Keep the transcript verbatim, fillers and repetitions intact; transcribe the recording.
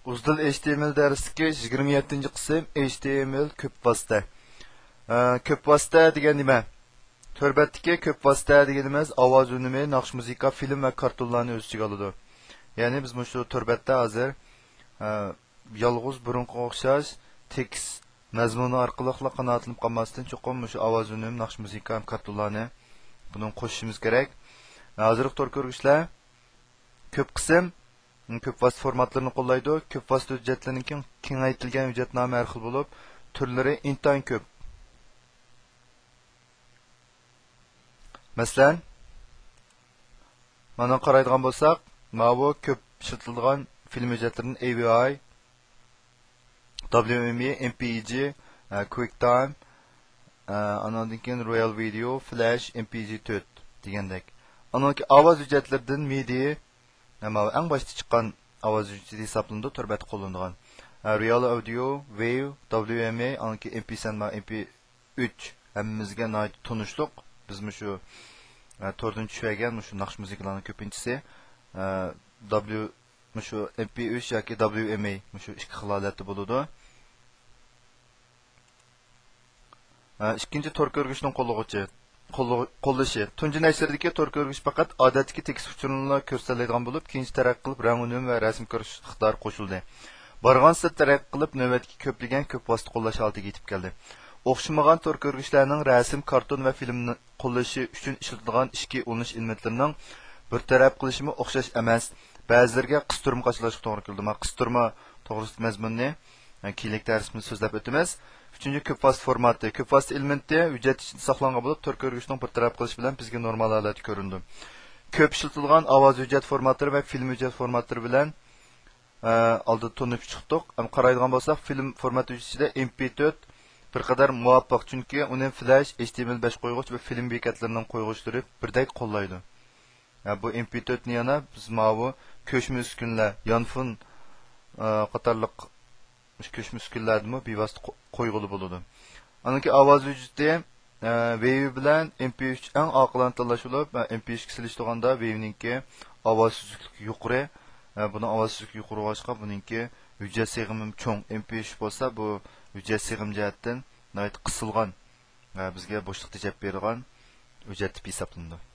ئۇزدىل ئېچ تى ئېم ئېل دەرسلىكى يىگىرمە يەتتىنچى قىسىم، ئېچ تى ئېم ئېل كۆپ ۋاسىتە. ئە، كۆپ ۋاسىتە دېگەن نېمە؟ تور بەتتىكى كۆپ ۋاسىتە دېگىنىمىز ئاۋاز ئۈنۈمى، ناخشا مۇزىكا، فىلىم ۋە كارتونلارنى ئۆز ئىچىگە ئالىدۇ. يەنى بىز مۇشۇ تور بەتتە ھازىر، ئە، يالغۇز بۇرۇنقىغا ئوخشاش تېكىست مەزمۇنى ئارقىلىقلا قانائەتلىنىپ قالماستىن، چوقۇم مۇشۇ ئاۋاز ئۈنۈم، ناخشا مۇزىكا ھەم كارتونلارنى بۇنىڭغا قوشۇشىمىز كېرەك. ھازىرقى تور كۆرگۈچلەر كۆپ قىسىم كۆپ ۋاسىتە فورماتلىرىنى قوللايدۇ. كۆپ ۋاسىتە ھۆججەتلىرىنىڭ كېڭەيتىلگەن ھۆججەتنامە ھەر خىل بولۇپ، تۈرلىرى ئىنتايىن كۆپ. مەسىلەن، مانا قارايدىغان بولساق، ماۋۇ كۆپ ئىشلىتىلىدىغان فىلىم ھۆججەتلىرىدىن ئەي ۋى ئاي، دابليۇ ئېم ئېي، ئېم پى ئى جى، ئە، كۇيىك تايم، ئە، ئانىڭدىن كېيىن رويال ۋىدېئو، فلەش، ئېم پى ئى جى تۆت دېگەندەك. ئانىڭكى ئاۋاز ھۆججەتلىرىدىن مىدى، ئە، ماۋۇ ئەڭ باشتا چىققان ئاۋاز ھۆججىتى ھېسابلىنىدۇ، تور بەتتە قوللىنىدىغان. ئە، رېئال ئاۋدىيو، ۋېيۋ، دابليۇ ئېم ئەي، ئانىڭكى ئېم پى سەن بار، ئېم پى ئۈچ ھەممىمىزگە ناھايىتى تونۇشلۇق. بىز مۇشۇ، ئە، توردىن چۈشۈرگەن مۇشۇ ناخشا مۇزىكىلارنىڭ كۆپىنچىسى، ئە، دابليۇ، مۇشۇ ئېم پى ئۈچ ياكى دابليۇ ئېم ئەي مۇشۇ ئىككى خىل ھالەتتە بولىدۇ. ئىككىنچى تور كۆرگۈچنىڭ قوللىغۇچى، قوللىغۇ-، قوللىشى. تۇنجى نەشردىكى تور كۆرگۈچ پەقەت ئادەتتىكى تېكىست ئۇچۇرىنىلا كۆرسىتەلەيدىغان بولۇپ، كېيىنچە تەرەققىي قىلىپ رەڭ ئۈنۈم ۋە رەسىم كۆرۈش ئىقتىدارى قوشۇلدى. بارغانسېرى تەرەققىي قىلىپ، نۆۋەتتىكى كۆپلىگەن كۆپ ۋاسىتە قوللاش ھالىتىگە يېتىپ كەلدى. ئوخشىمىغان تور كۆرگۈچلەرنىڭ رەسىم، كارتون ۋە فىلىمنى قوللىشى ئۈچۈن ئىشلىتىدىغان ئىچكى ئۇلىنىش ئېلېمېنتلىرىنىڭ بىر تەرەپ قىلىشىمۇ ئوخشاش ئەمەس. بەزىلىرىگە قىستۇرما قاچىلاشقا توغرا كېلىدۇ. مانا قىستۇرما توغرىسىدا مەزمۇننى، ئە، كېيىنلىك دەرسىمىزدە سۆزلەپ ئۆتىمىز. ئۈچىنچى، كۆپ ۋاسىتە فورماتى. كۆپ ۋاسىتە ئېلېمېنتى ھۆججەت ئىچىدە ساقلانغان بولۇپ، تور كۆرگۈچنىڭ بىر تەرەپ قىلىشى بىلەن بىزگە نورمال ھالەتتە كۆرۈنىدۇ. كۆپ ئىشلىتىلغان ئاۋاز ھۆججەت فورماتلىرى ۋە فىلىم ھۆججەت فورماتلىرى بىلەن، ئە، ئالدىدا تونۇشۇپ چىقتۇق. ئەمما قارايدىغان بولساق، فىلىم فورماتى ھۆججىتىدە ئېم پى تۆت بىر قەدەر مۇۋاپىق، چۈنكى ئۇنى فلەش، ئېچ تى ئېم ئېل بەش قويغۇچ ۋە فىلىم بېكەتلىرىنىڭ قويغۇچلىرى بىردەك قوللايدۇ. ھە، بۇ ئېم پى تۆتنى يەنە بىز ماۋۇ كۆچمە ئۈسكۈنىلەر، يانفون، ئە، قاتارلىق مۇشۇ كۆچمە ئۈسكۈنىلەردىمۇ بىۋاسىتە قو-، قويغىلى بولىدۇ. ئانىڭكى ئاۋاز ھۆججىتى، ئە، ۋېيۋ بىلەن ئېم پى ئۈچ ئەڭ ئاقىلانە تاللاش بولۇپ، ئە، ئېم پى ئۈچكە سېلىشتۇرغاندا ۋېيۋنىڭكى ئاۋاز سۈزۈكلۈكى يۇقىرى. ئە، بۇنىڭ ئاۋاز سۈزۈكلۈكى يۇقىرى بولغاچقا، بۇنىڭكى ھۆججەت سىغىمى چوڭ. ئېم پى ئۈچ بولسا، بۇ ھۆججەت سىغىم جەھەتتىن ناھايىتى قىسىلغان، ئە، بىزگە بوشلۇق تېجەپ بېرىدىغان ھۆججەت تىپى ھېسابلىنىدۇ.